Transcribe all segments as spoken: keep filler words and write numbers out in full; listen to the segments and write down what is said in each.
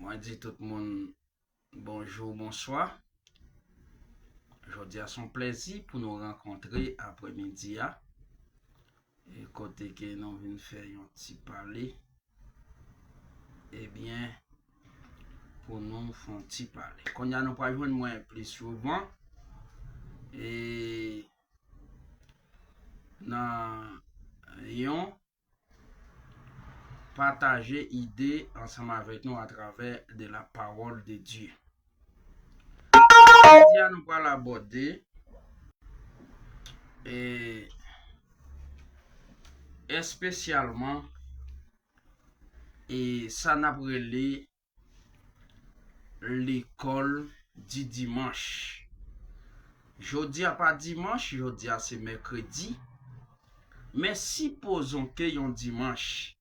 Mwen di tout moun bonjou, bonswa. Jodi a se yon plèzi pou nou rankontre aprèmidi a. E kote ke nou vin fè yon ti pale. Ebyen, pou nou fè yon ti pale. Kounye a nou pral jwenn mwen pli souvan. E nan yon pataje ide ansanm avèk nou atravè de la parole de Dieu. Jodi a nou pral abòde e espesyalman e sa n ap rele lekòl di dimanch. Jodi a pa dimanch, jodi a se mèkredi. Men sipozon ke yon dimanch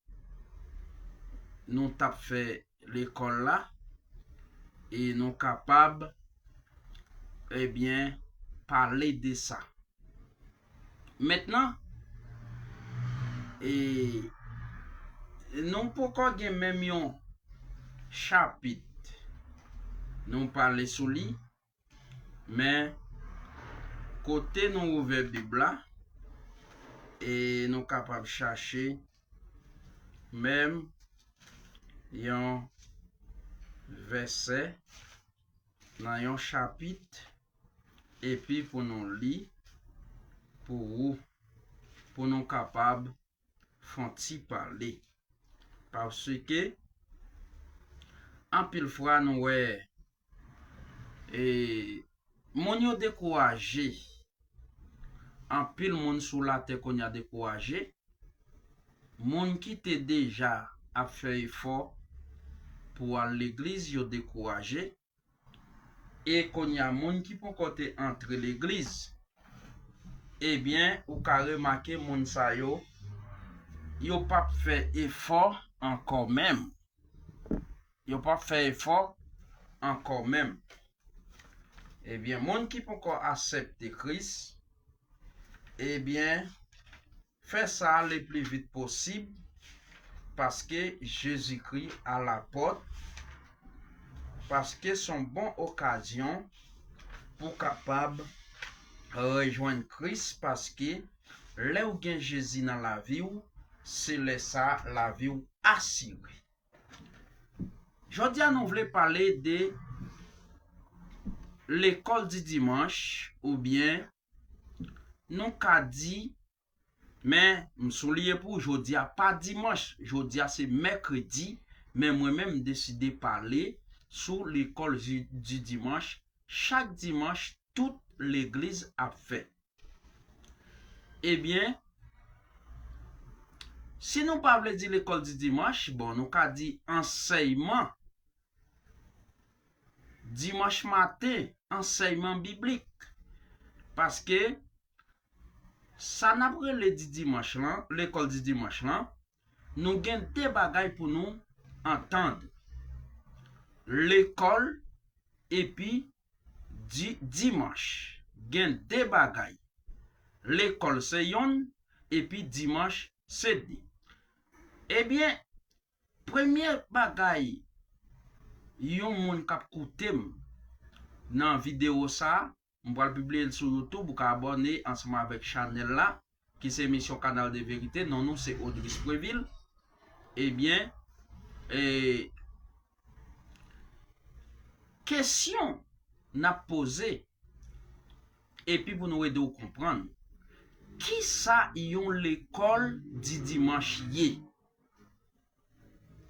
nou t ap fè lekòl la e nou kapab, ebyen, pale de sa. Mentnan, e nou poko gen menm yon chapit nou pale sou li, men kote nou ouvè Bib la, e nou kapab chache menm yon vèsè nan yon chapit, epi pou nou li pou ou, pou nou kapab fè yon ti pale. Paske anpil fwa nou wè e moun yo dekouraje. Anpil moun sou latè kounye a dekouraje. Moun ki te deja ap fè efò pou al legliz, yo dekouraje. E kounye a, moun ki poko te antre legliz, ebyen, ou ka remake moun sa yo, yo p ap fè efò ankò menm. Yo p ap fè efò ankò menm. Ebyen, moun ki poko aksepte Kris, ebyen, fè sa le pli vit posib, paske Jezikri a la pòt, paske se yon bon okazyon pou kapab rejwenn Kris, paske lè w gen Jezi nan lavi w, se lè sa lavi w asire. Jodi a nou vle pale de lekòl di dimanch, oubyen nou ka di, men m souliye pou jodi a pa dimanch, jodi a se mèkredi, men mwen menm m deside pale sou lekòl di, di dimanch, chak dimanch tout legliz ap fè. Ebyen, si nou pa vle di lekòl di dimanch, bon, nou ka di ansèyman dimanch maten, ansèyman biblik. Paske sa n ap rele di dimanch lan, lekòl di dimanch lan, nou gen de bagay pou nou antann. Lekòl epi di, dimanch. Gen de bagay. Lekòl se yonn, epi dimanch se de. Ebyen, premye bagay yon moun k ap koute m nan videyo sa a, m pral pibliye l sou YouTube, ou ka abòne ansanm avèk chanèl la, ki se Mission Canal de Vérité, non nou se Audrice Prévil. Ebyen, e, kesyon n ap poze, epi pou nou ede w konprann, kisa yon lekòl di dimanch ye?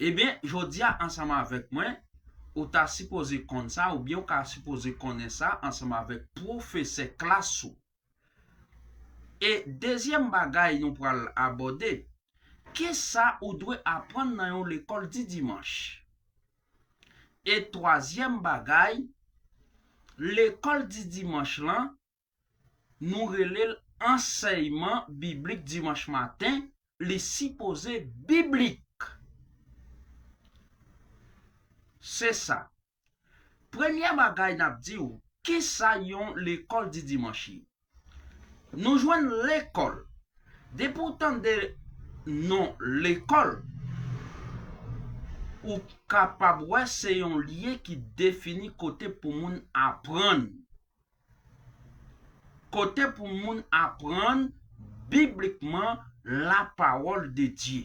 Ebyen, jodi a, ansanm avèk mwen, ou ta sipoze konn sa, oubyen ou ka sipoze konnen sa, ansanm avèk pwofesè klas ou. E dezyèm bagay nou pral abòde, kisa ou dwe aprann nan yon lekòl di dimanch? E twazyèm bagay, lekòl di dimanch lan, nou rele l ansèyman biblik dimanch maten, li sipoze biblik. Se sa. Premye bagay n ap di w, kisa yon lekòl di dimanch ye? Nou jwenn lekòl. Depi w tande non lekòl, Ou kapab wè se yon lye ki defini kote pou moun aprann. Kote pou moun aprann biblikman lapawòl de Dye.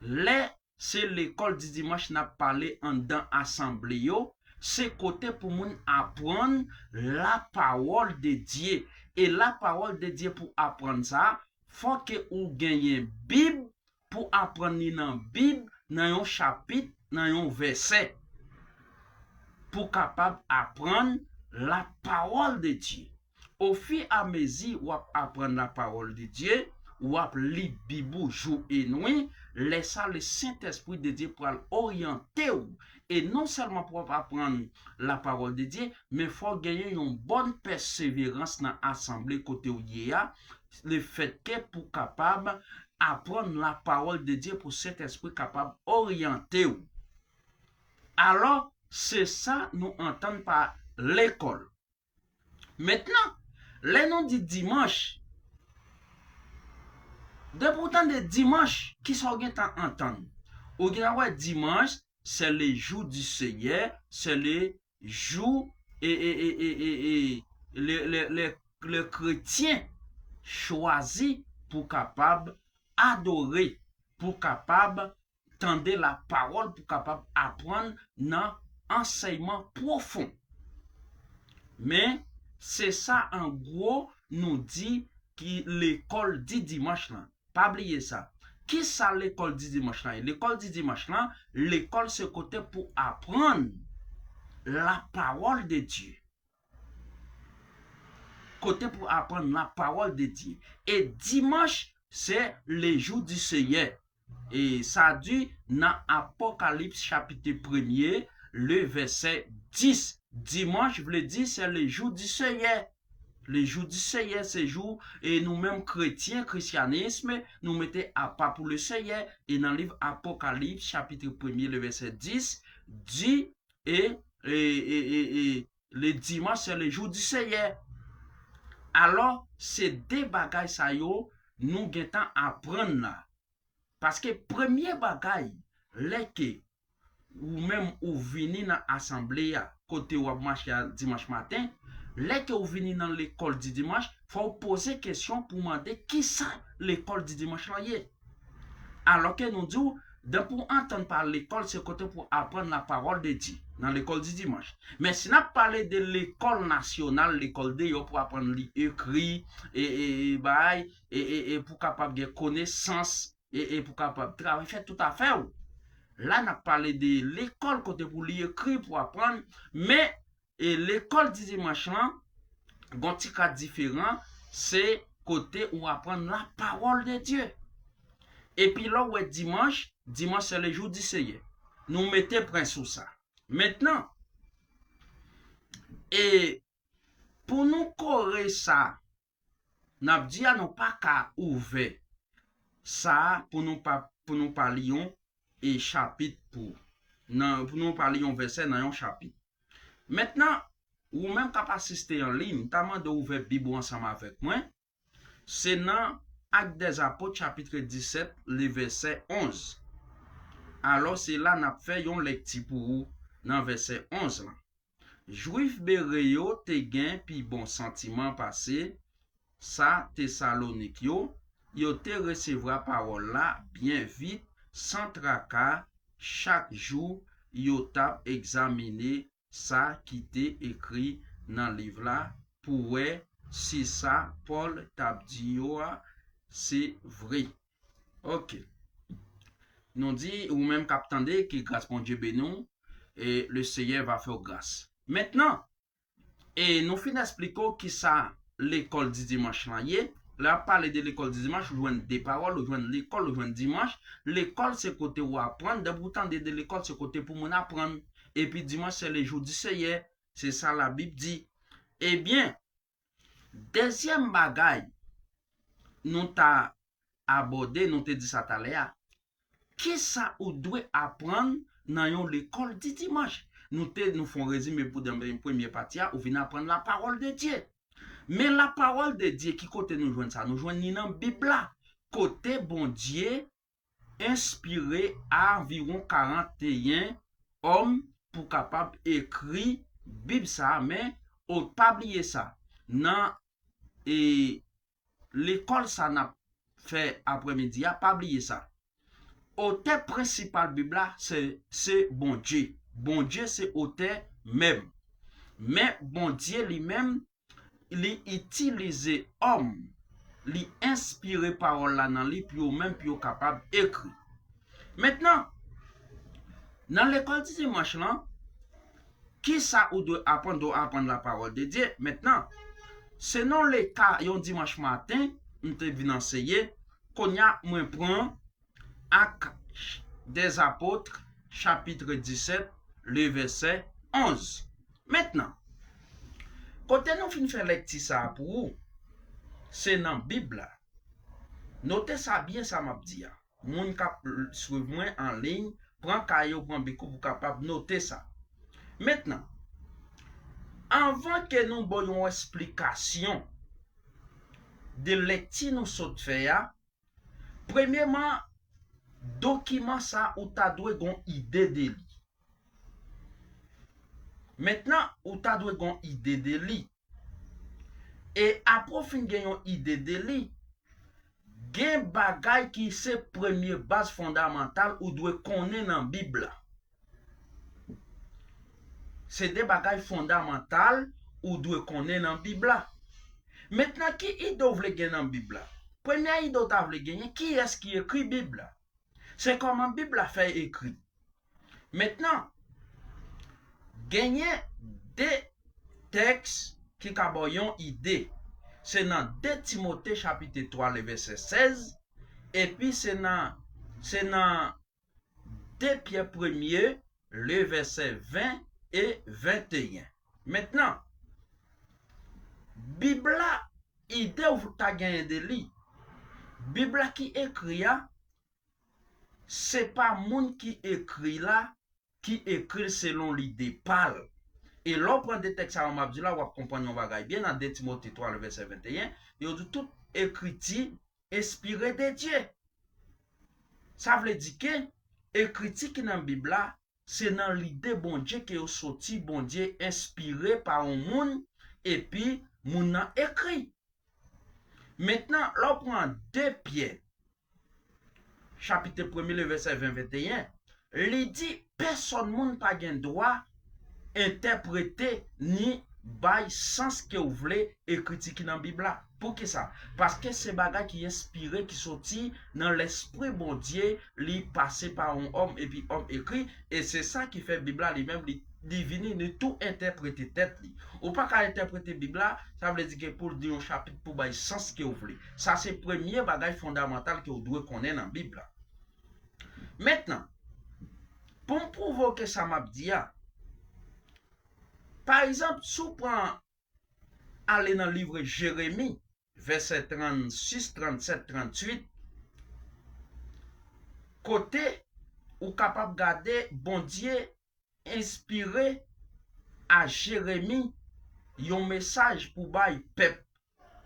Lè se lekòl di dimanch n ap pale anndan asanble yo, se kote pou moun aprann lapawòl de Dye. E lapawòl de Dye pou aprann sa, fò ke ou genyen Bib pou aprann li nan Bib, nan yon chapit, nan yon vèsè, pou kapab aprann lapawòl de Dye. Ofiramezi w ap aprann lapawòl de Dye, w ap li Bib ou jou e nwi, lè sa le Sentespri de Dye pral oryante w. E non sèlman pou w ap aprann lapawòl de Dye, men fò w genyen yon bòn pèseverans nan asanble kote w ye a, lefètke pou kapab aprann lapawòl de Dye, pou Sentespri kapab oryante w. Alò, se sa nou antann pa lekòl. Mentnan, lè nou di dimanch, depi w tande dimanch, kisa w gentan antann? Ou gentan wè dimanch, c'est le jour du Seigneur, c'est le jour e, e, e, e, e, e, le, le, le, le kretyen chwazi pou kapab adore, pou kapab tande lapawòl, pou kapab aprann nan ansèyman pwofon. Men, se sa an gwo nou di ki lekòl di dimanch lan. Pa bliye sa. Kisa lekòl di dimanch lan ye? Lekòl di dimanch lan, lekòl se kote pou aprann lapawòl de Dye. Kote pou aprann lapawòl de Dye. E dimanch, se le jour du Seigneur. E sa di nan Apokalips chapit premye, le vèsè dis. Dimanch vle di se le jour du Seigneur. Le jour du Seigneur, se jou, e nou menm kretyen, krisyanism, nou mete apa pou le Seigneur. E nan liv Apokalips chapit premye, le vèsè dis, di, e, e, e, e, e, le dimanche, c'est le jour du Seigneur. Alò, se de bagay sa yo nou gentan aprann la. Paske premye bagay, lè ke ou menm ou vini nan asanble a, kote w ap mache a dimanch maten, lè ke ou vini nan lekòl di dimanch, fò w poze kesyon pou mande kisa lekòl di dimanch lan ye. Alò ke nou di w, depi w antann pa lekòl, se kote pou aprann lapawòl de Dye, nan lekòl di dimanch. Men si n ap pale de lekòl nasyonal, lekòl deyò pou aprann li ekri, e, e, e, bay, e, e, e pou kapab gen konesans, e, e pou kapab travay, fè tout afè w. La, n ap pale de lekòl kote pou li ekri, pou aprann, men, e lekòl di dimanch lan, gon ti ka diferan, se kote ou aprann lapawòl de Dye. Epi lè w wè dimanch, dimanch se le jour du Seigneur. Nou mete pwen sou sa. Mentnan, e pou nou kore sa, n ap di a nou pa ka ouvè sa pou nou pa, pou nou pa li yon e chapit pou, nan, pou nou pa li yon vèsè nan yon chapit. Mentnan, ou menm k ap asiste an liy, m ta mande w ouvè Bib ou ansanm avèk mwen. Se nan Actes des Apôtres, chapit disèt, le vèsè onz. Alò, se la n ap fè yon lèkti pou ou nan vèsè onz lan. Jwif bere yo te gen pi bon santiman pase sa Tesalonik yo, yo te resevwa pawòl la byen vit, san traka, chak jou yo t ap egzamine sa ki te ekri nan liv la pou wè si sa Pòl t ap di yo a se vre. Oke. Nou di, ou menm k ap tande, ke gras Bondye beni w, e le Seyè va fè w gras. Mentnan, e nou fin eksplike w kisa lekòl di dimanch lan ye. Lè ap pale de lekòl di dimanch, ou jwenn de pawòl, ou jwenn lekòl, ou jwenn dimanch. Lekòl se kote ou aprann, depi ou tande de lekòl, se kote pou moun aprann. Epi dimanch se le jour du Seyè, se sa Labib di. Ebyen, dezyèm bagay nou ta abòde, nou te di sa talè a. Kisa ou dwe aprann nan yon lekòl di dimanch? Nou te, nou fè yon rezime pou nan premye pati a, ou vin aprann lapawòl de Dye. Men lapawòl de Dye, ki kote nou jwenn sa? Nou jwenn li nan Bib la. Kote Bondye enspire aviwon karanteyen òm pou kapab ekri Bib sa a, men, o, pa bliye sa, nan, e, lekòl sa n ap fè aprèmidi a, pa bliye sa. Otè prensipal Bib la, se, se Bondye. Bondye se otè menm. Men Bondye li menm, li itilize òm, li enspire pawòl la nan li pou yo menm, pou yo kapab ekri. Mentnan, nan lekòl di dimanch lan, kisa ou dwe aprann, dwe aprann la parole de Dieu. Mentnan, selon leka yon dimanch maten, m te vin anseye, kounye a mwen pran Actes des Apôtres, chapitre dix-sept, le verset onze. Mentnan, kote nou fin fè lekti sa a pou ou, se nan Bib la. Note sa byen, sa m ap di a. Moun k ap swiv mwen an liy, pran kaye w, pran bik ou pou kapab note sa. Mentnan, anvan ke nou ba w yon esplikasyon de lekti nou sot fè a, premyeman, dokiman sa ou ta dwe gon ide de li. Mentnan, ou ta dwe gon ide de li. E apre w fin gen yon ide de li, gen bagay ki se premye baz fondamantal ou dwe konnen nan Bib la. Se de bagay fondamantal ou dwe konnen nan Bib la. Mentnan, ki ide w vle gen nan Bib la? Premye ide w ta vle genyen, kiyès ki ekri Bib la? Se kòman Bib la fè ekri. Mentnan, genyen de tèks ki ka ba w yon ide. Se nan de Timote chapit twa, le vèsè sèz, epi se nan, se nan de Pyè premye, le vèsè ven e venteyen. Mentnan, Bib la, ide w ta genyen de li, Bib la ki ekri a, se pa moun ki ekri la, ki ekri l selon lide pa l. E lè w pran de tèks sa yo m ap di la, w ap konprann yon bagay byen. Nan de Timote twa, le vèsè venteyen, yo di tout ekriti enspire de Dye. Sa vle di ke ekriti ki nan Bib la, se nan lide Bondye ke yo soti, Bondye enspire pa yon moun, epi moun nan ekri. Mentnan, lè w pran de Pyè, chapit premye, le vèsè ven, venteyen, li di, pèsonn moun pa gen dwa entèprete ni bay sans ke w vle ekriti ki nan Bib la. Poukisa? Paske se bagay ki enspire, ki soti nan Lespri Bondye, li pase pa yon òm, epi òm ekri, e se sa ki fè Bib la li menm, li, li vini, li tou entèprete tèt li. Ou pa ka entèprete Bib la, sa vle di ke pou l di yon chapit pou bay sans ke w vle. Sa se premye bagay fondamantal ke w dwe konnen nan Bib la. Mentnan, pou m pwouve w ke sa m ap di a, pa egzanp, si w pran ale nan liv Jeremi, vèsè trannsis, trannsèt, trannwit, kote ou kapab gade Bondye enspire a Jeremi yon mesaj pou bay pèp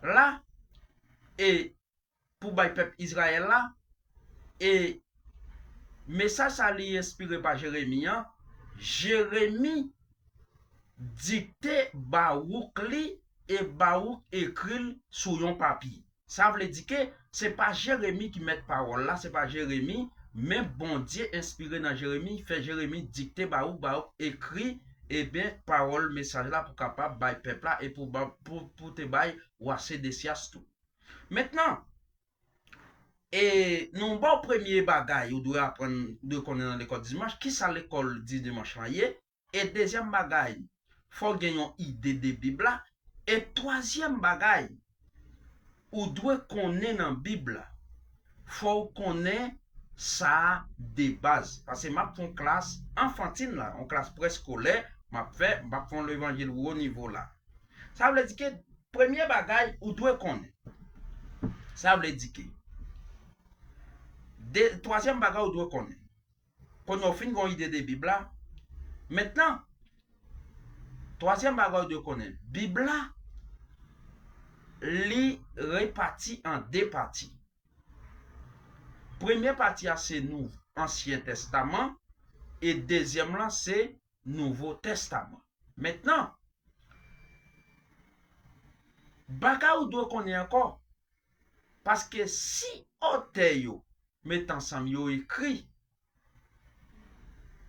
la, e pou bay pèp Izrayèl la, e mesaj sa li enspire pa Jeremi an, Jeremi dikte Bawouk li, e Bawouk ekri l sou yon papye. Sa vle di ke se pa Jeremi ki mèt pawòl la, se pa Jeremi, men Bondye enspire nan Jeremi, fè Jeremi dikte Bawouk, Bawouk ekri, ebyen, pawòl mesaj la pou kapab bay pèp la e pou ba, pou, pou te bay wa Sedesyas tou. Mentnan, e nou ba w premye bagay ou dwe aprann, dwe konnen nan lekòl dimanch, kisa lekòl di dimanch lan ye, e dezyèm bagay, fò w gen yon ide de Bib la, e twazyèm bagay, ou dwe konnen nan Bib la, fò w konnen sa a de baz. Paske m ap fè yon klas anfantin la, yon klas preskolè, m ap fè, m ap fè yon levanjil wo nivo la. Sa vle di ke premye bagay ou dwe konnen. Sa vle di ke de, twazyèm bagay ou dwe konnen. Kounye a w fin gen yon ide de Bib la. Mentnan, twazyèm bagay ou dwe konnen. Bib la, li repati an de pati. Premye pati a se nou, Ansyen Testaman, e dezyèm lan se Nouvo Testaman. Mentnan, bagay ou dwe konnen ankò, paske si otè yo met ansanm yo ekri,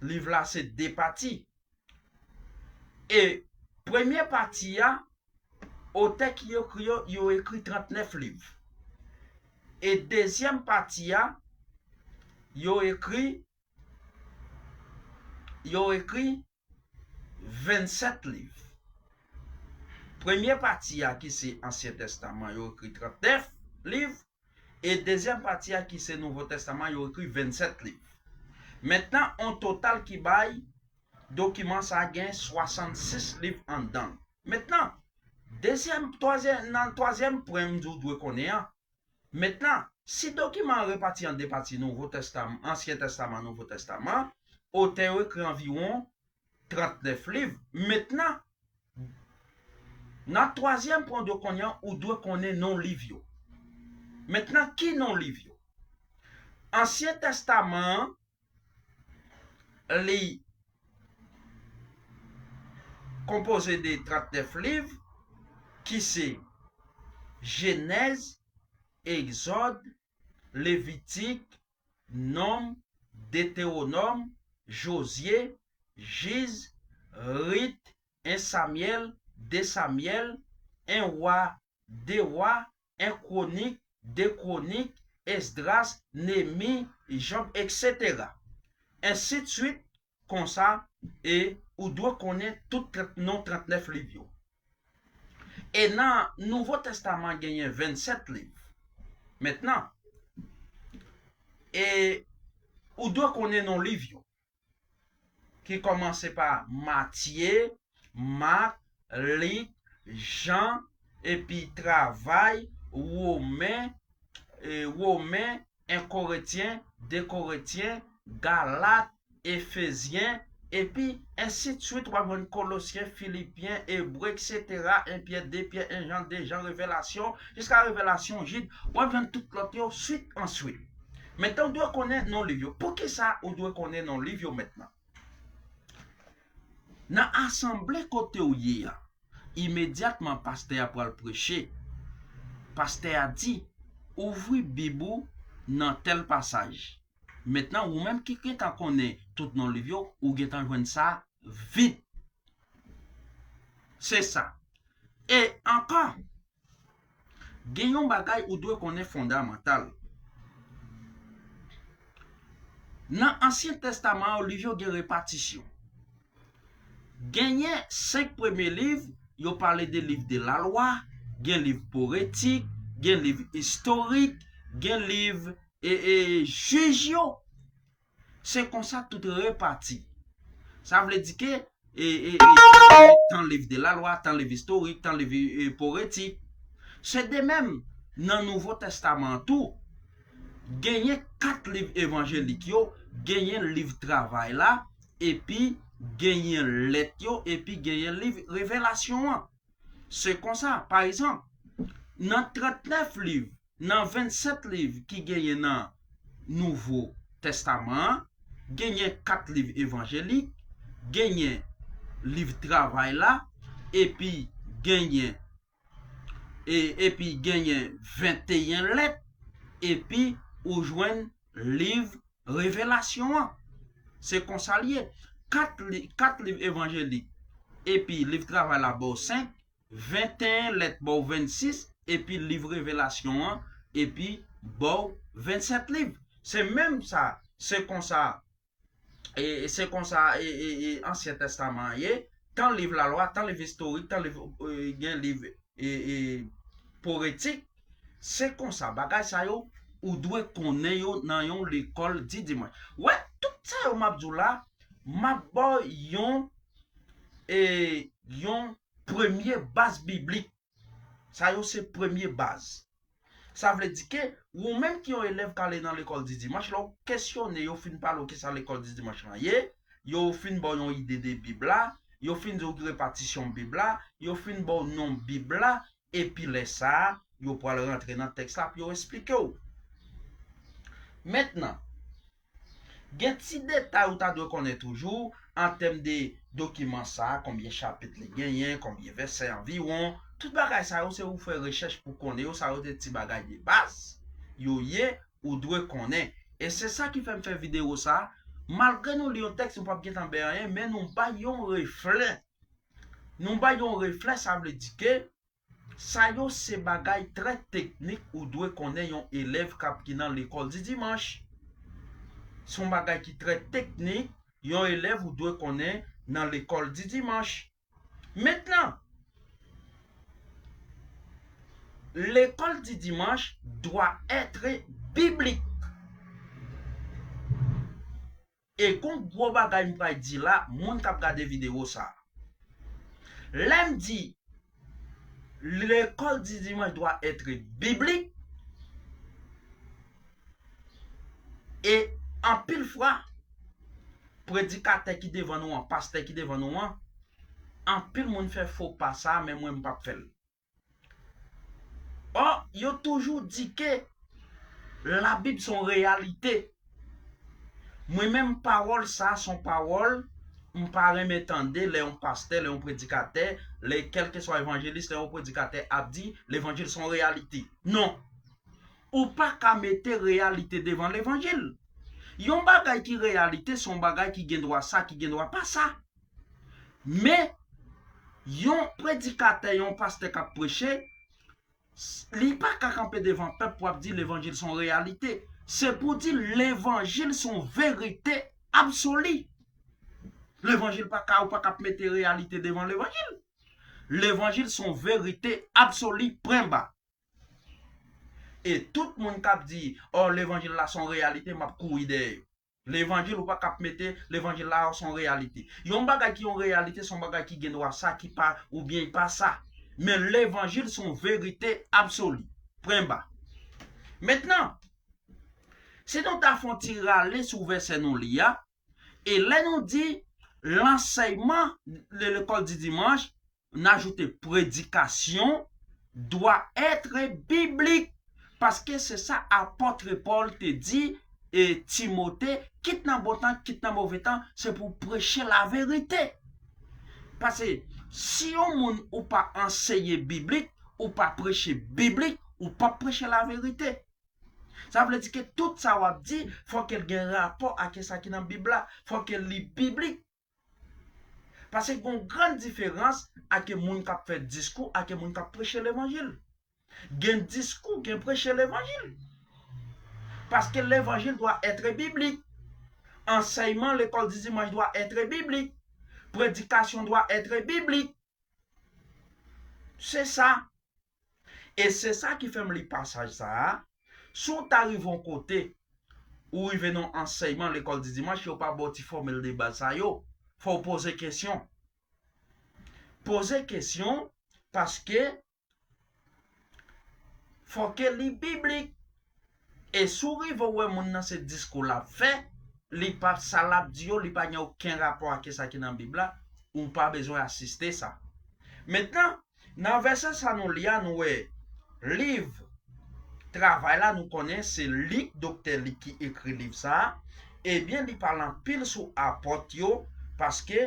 liv la se de pati. E premye pati a, otè ki ekri yo, yo ekri trannèf liv. E dezyèm pati a, yo ekri, yo ekri vennsèt liv. Premye pati a ki se Ansyen Testaman, yo ekri trannèf liv. E dezyèm pati a ki se Nouvo Testaman, yo ekri vennsèt liv. Mentnan, on total ki bay dokiman sa a gen swasannsis liv anndan l. Mentnan, dezyèm, twazyèm, nan twazyèm pwen m di w dwe konnen an, mentnan, si dokiman an repati an de pati, Nouvo Testaman, Ansyen Testaman, Nouvo Testaman, otè yo ekri anviwon trannèf liv. Mentnan, nan twazyèm pwen dwe konnen an, ou dwe konnen non liv yo. Mentnan, ki non liv yo? Ansyen Testaman an, li konpoze de trannèf liv, ki se Jenèz, Egzòd, Levitik, Nonm, Detewonòm, Jozye, Jij, Rit, en Samyèl, de Samyèl, en Wa, de Wa, en Kwonik, de Kwonik, Esdras, Neyemi, Jòb, etsetera. Ensidswit, konsa, e ou dwe konnen tout trant, non trannèf liv yo. E nan Nouvo Testaman genyen vennsèt liv. Mentnan, e ou dwe konnen non liv yo, ki kòmanse pa Matye, Mak, Lik, Jan, epi Travay, Women, e, Women, en Korentyen, de Korentyen, Galat, Efezyen, epi ensidswit, w ap jwenn Kolosyen, Filipyen, Ebre, etsetera, en Pyè, de Pyè, en Jan, de Jan, Revelasyon, jiska Revelasyon, Jid, w ap jwenn tout lòt yo swit an swit. Mentnan, ou dwe konnen non liv yo. Poukisa ou dwe konnen non liv yo mentnan? Nan asanble kote w ye a, imedyatman pastè a pral preche, pastè a di, ouvri Bib ou nan tèl pasaj. Mentnan, ou menm ki gentan konnen tout non liv yo, ou gentan jwenn sa vit. Se sa. E ankò, gen yon bagay ou dwe konnen fondamantal. Nan Ansyen Testaman an, liv yo gen repatisyon. Genyen senk premye liv, yo pale de liv de lalwa, gen liv powetik, gen liv istorik, gen liv, e, e, jij yo. Se konsa tout repati. Sa vle di ke, e, e, e, tan liv de lalwa, tan liv istorik, tan liv, e, powetik. Se de menm, nan Nouvo Testaman an tou, genyen kat liv evanjelik yo, genyen liv Travay la, epi genyen lèt yo, epi genyen liv Revelasyon an. Se konsa, pa egzanp, nan trannèf liv, nan vennsèt liv ki genyen nan Nouvo Testaman an, genyen kat liv evanjelik, genyen liv Travay la, epi genyen, e, epi genyen venteyen lèt, epi ou jwenn liv Revelasyon an. Se konsa l ye. Kat li, kat liv evanjelik, epi liv Travay la ba w senk, venteyen lèt ba w vennsis, epi liv Revelasyon an, epi ba w vennsèt liv. Se menm sa, se konsa, e, e se konsa, e, e, e, Ansyen Testaman an ye, tan liv lalwa, tan liv istorik, tan liv, e, gen liv, e, e, powetik. Se konsa, bagay sa yo, ou dwe konnen yo nan yon lekòl di dimanch. Wè, tout sa yo m ap di w la, m ap ba w yon, e, yon premye baz biblik. Sa yo se premye baz. Sa vle di ke ou menm ki yon elèv k ale nan lekòl di dimanch, lè w kesyone yo fin pale w kisa lekòl di dimanch lan ye, yo fin ba w yon ide de Bib la, yo fin di w ki repatisyon Bib la, yo fin ba w non Bib la, epi lè sa a, yo pral rantre nan tèks la pou yo esplike w. Mentnan, gen ti detay ou ta dwe konnen toujou an tèm de dokiman sa a, konbyen chapit li genyen, konbyen vèsè anviwon. Tout bagay sa yo, se ou fè rechèch pou konnen yo, sa yo te ti bagay de baz yo ye, ou dwe konnen. E se sa ki fè m fè videyo sa a. Malgre nou li yon tèks, nou p ap gentan bay anyen, men nou bay yon reflè. Nou bay yon reflè, sa vle di ke sa yo se bagay trè teknik ou dwe konnen yon elèv k ap ki nan lekòl di dimanch. Se yon bagay ki trè teknik, yon elèv ou dwe konnen nan lekòl di dimanch. Mentnan, l'école du dimanche doit être biblique. E gon gwo bagay m pral di la, moun k ap gade videyo sa a. Lè m di l'école du dimanche doit être biblique, e anpil fwa, predikatè ki devan nou an, pastè ki devan nou an, anpil moun fè fo pa sa a, men mwen m p ap fè l. Ò, yo toujou di ke Labib se yon reyalite. Mwen menm, pawòl sa a se yon pawòl m pa renmen tande lè yon pastè, lè yon predikatè, lè kèlkeswa evanjelis, lè yon predikatè ap di levanjil se yon reyalite. Non. Ou pa ka mete reyalite devan levanjil. Yon bagay ki reyalite, se yon bagay ki gen dwa sa, ki gen dwa pa sa. Men, yon predikatè, yon pastè k ap preche, s- li pa ka kanpe devan pèp pou ap di levanjil se yon reyalite. Se pou di levanjil se yon verite absoli. Levanjil pa ka, ou pa ka ap mete reyalite devan levanjil. Levanjil se yon verite absoli, pwen ba. E tout moun k ap di, ò, levanjil la se yon reyalite, m ap kouri dèyè yo. Levanjil, ou pa ka ap mete levanjil la se yon reyalite. Yon bagay ki yon reyalite, se yon bagay ki gen dwa sa, ki pa, oubyen pa sa. Men levanjil se yon verite absoli. Pwen ba. Mentnan, si nou ta fè yon ti rale sou vèsè nou li a, e lè nou di lansèyman de lekòl di dimanch, n ajoute predikasyon dwa èt biblik, paske se sa apòt Pòl te di e Timote, kit nan bon tan, kit nan move tan, se pou preche laverite. Paske si yon moun ou pa anseye biblik, ou pa preche biblik, ou p ap preche laverite. Sa vle di ke tout sa w ap di, fòk l gen rapò ak sa ki nan Bib la, fòk li biblik. Paske gen yon gran diferans ak moun k ap fè diskou, ak moun k ap preche levanjil. Gen diskou, gen preche levanjil. Paske levanjil dwa èt biblik. Ansèyman lekòl di dimanch dwa èt biblik. Predikasyon dwa èt biblik. Se sa. E se sa ki fè m li pasaj sa a. Si w ta rive yon kote, ou rive nan ansèyman lekòl di dimanch, yo pa ba w ti fòmil de baz sa yo. Fò w poze kesyon. Poze kesyon, paske fò ke li biblik. E si w rive w wè moun nan se diskou l ap fè, li pa, sa l ap di yo, li pa gen okenn rapò ak sa ki nan Bib la, ou pa bezwen asiste sa. Mentnan, nan vèsè sa nou li a, nou wè liv Travay la, nou konnen se Lik, doktè Lik ki ekri liv sa a. Ebyen, li pale anpil sou apòt yo, paske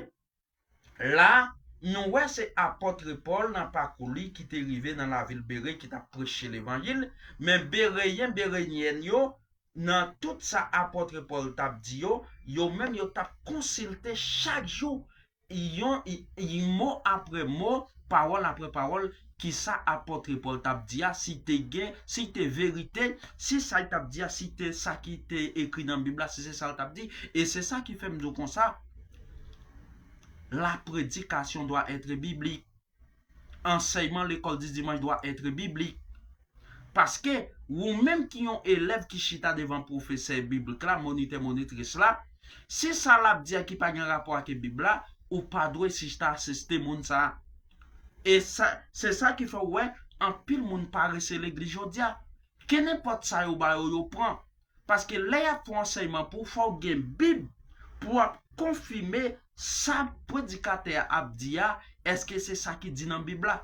la, nou wè se apòt Pòl nan pakou li ki te rive nan lavil Bere ki t ap preche levanjil, men Bereyen, Berenyèn yo, nan tout sa apòt Pòl t ap di yo, yo menm yo t ap konsilte chak jou, yon, y- y- mo apre mo, pawòl apre pawòl, ki sa apòt Pòl t ap di a, si te gen, si te verite, si sa l t ap di a, si te sa ki te ekri nan Bib la, si se sa l t ap di. E se sa ki fè m di w konsa, la prédication doit être biblique. Ansèyman lekòl di dimanch dwa èt biblik. Paske, ou menm ki yon elèv ki chita devan pwofesè biblik la, monitè, monitris la, si sa l ap di a ki pa gen rapò ak Bib la, ou pa dwe chita asiste moun sa a. E sa, se sa ki fè w wè anpil moun parese legliz jodi a. Kenenpòt sa yo ba yo, yo pran. Paske lè y ap fè yon ansèyman pou w, fò w gen Bib pou w ap konfime sa predikatè a ap di a, èske se sa ki di nan Bib la.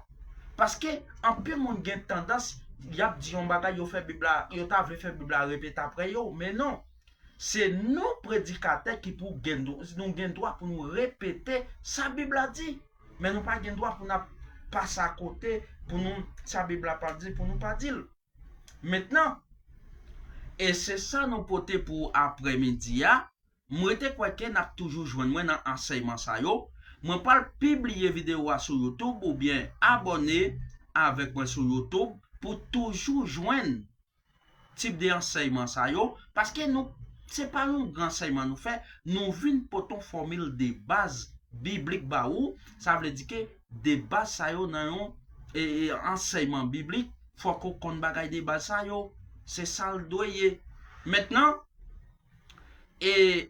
Paske anpil moun gen tandans y ap di yon bagay, yo fè Bib la, yo ta vle fè Bib la repete apre yo, men non. Se nou predikatè ki pou gen dwa, nou gen dwa pou nou repete sa Bib la di. Men nou pa gen dwa pou n ap pase akote, pou nou, sa Bib la pa di, pou nou pa di l. Mentnan, e se sa nou pote pou aprèmidi a. M rete kwè ke n ap toujou jwenn mwen nan ansèyman sa yo. Mwen pral pibliye videyo a sou YouTube oubyen abòne avèk mwen sou YouTube pou toujou jwenn tip de ansèyman sa yo, paske nou, se pa yon gran ansèyman nou fè, nou vin pote yon fòmil de baz biblik ba ou, sa vle di ke de baz sa yo nan yon e, e, ansèyman biblik, fòk ou konn bagay de baz sa yo, se sa l dwe ye. Mentnan, e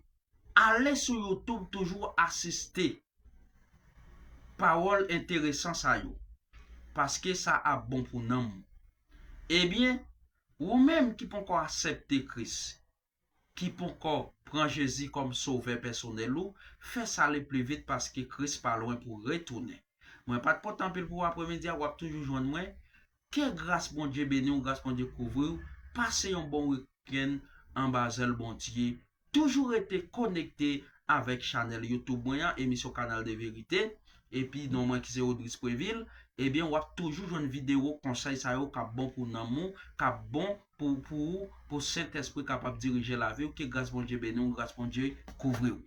ale sou YouTube toujou asiste pawòl enteresan sa yo, paske sa ap bon pou nanm ou. Ebyen, ou menm ki poko aksepte Kris, ki poko pran Jezi kòm sovè pèsonèl ou, fè sa le pli vit paske Kris pa lwen pou retounen. Mwen pa t pote anpil pou aprèmidi a, w ap toujou jwenn mwen. Ke gras Bondye beni w, gras Bondye kouvri w. Pase yon bon wikenn anba zèl Bondye. Toujou rete konekte avèk chanèl YouTube mwen an, emisyon Kanal de Verite. Epi non mwen ki se Rodrigue Prévil, ebyen w ap toujou jwenn videyo konsèy sa yo k ap bon pou nanm ou, k ap bon pou, pou ou, pou Sentespri kapab dirije lavi w. Ke gras Bondye beni w, gras Bondye kouvri w.